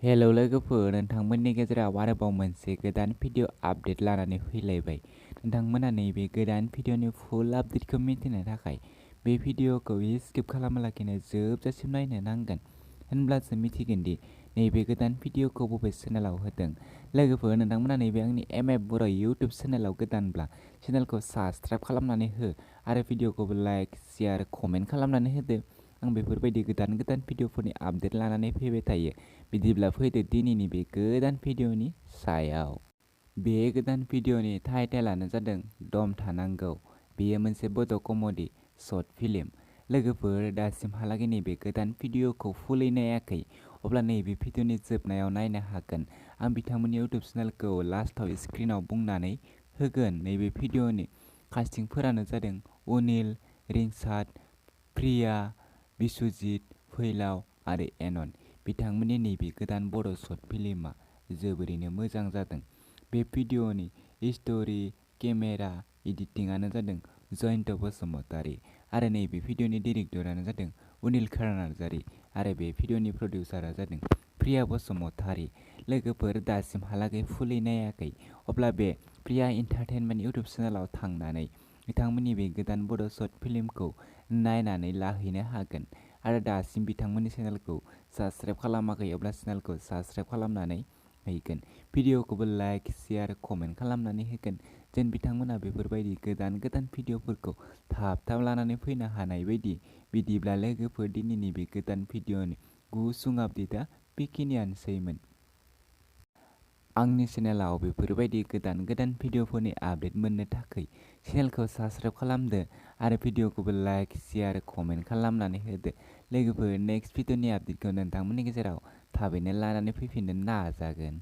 Hello लोगोफोर, नोंथांमोननि गेजेराव आरोबाव मोनसे गोदान भिडिअ आपडेट लानानै फैलायबाय। नोंथांमोना नैबे गोदान भिडिअनि फुल आपडेटखौ मिथिनो थाखाय बे भिडिअखौ स्किप खालामालाखिनो जोबजासिम नायनो नांगोन, होनब्लासो मिथिगोन दि नैबे गोदान भिडिअखौ बबे चेनेलाव होदों। लोगोफोर, नोंथांमोना नैबे आंनि एमएफ बर' इउटुब चेनेलाव गोदानब्ला चेनेलखौ साबस्क्राइब खालामनानै हो आरो भिडिअखौबो लाइक, शेयार, कमेन्ट खालामनानै होदो। आं बेफोरबायदि गोदान भिडिअफोरनि आपडेट लानानै फैबाय थायो। बिदिब्ला फैदो दिनैनि बे गोदान भिडिअनि सायाव। बे गोदान भिडिअनि टाइटेलानो जादों दम थानांगौ। बेयो मोनसे बड' कमेडि शर्ट फिल्म। लोगोफोर, दासिमहालागै नैबे गोदान भिडिअखौ फुलै नायाखै, अब्ला नैबे भिडिअनि जोबनायाव नायनो हागोन। आं बिथांमोननि इउटुब चेनेलखौ लास्टआव स्क्रिनाव बुंनानै होगोन। नैबे भिडिअनि कास्टिंफोरानो जादों अनिल, रिंसार्ट, प्रिया, बिश्वजित, फैलाव आरो एनन। बिथांमोननि नैबे गोदान बर' शर्ट फिल्मआ जोबोरैनो मोजां जादों। बे भिडिअनि स्ट'रि, केमेरा, एडिटिंआनो जादों जयन्त बसुमतारी आरो नैबे भिडिअनि डिरेक्टरानो जादों अनिल नार्जारी आरो बे भिडिअनि प्रडिउसारआ जादों प्रिया बसुमतारी। लोगोफोर, दासिमहालागै फुलै नायाखै, अब्ला बे प्रिया एन्टारटेनमेन्ट इउटुब चेनेलाव थांनानै बिथांमोननि बे गोदान बर' शर्ट फिल्मखौ नायनानै लाहैनो हागोन आरो दासिम बिथांमोननि चेनेलखौ साबस्क्राइब खालामाखै, अब्ला चेनेलखौ साबस्क्राइब खालामनानै हैगोन। भिडिअखौबो लाइक, शेयार, कमेन्ट खालामनानै होगोन, जेन बिथांमोना बेफोरबायदि गोदान भिडिअफोरखौ थाब लानानै फैनो हानाय बायदि। बिदिब्ला लोगोफोर, दिनैनि बे गोदान भिडिअनि गुसुं आपडेटआ बेखिनियानोसैमोन। आंनि चेनेलाव बेफोरबायदि गोदान भिडिअफोरनि आपडेट मोननो थाखाय चेनेलखौ साबस्क्राइब खालामदो आरो भिडिअखौबो लाइक, शेयार, कमेन्ट खालामनानै होदो। लोगोफोर, नेक्स्ट भिडिअनि आपडेटखौ नोंथांमोननि गेजेराव थाबैनो लानानै फैफिननो नाजागोन।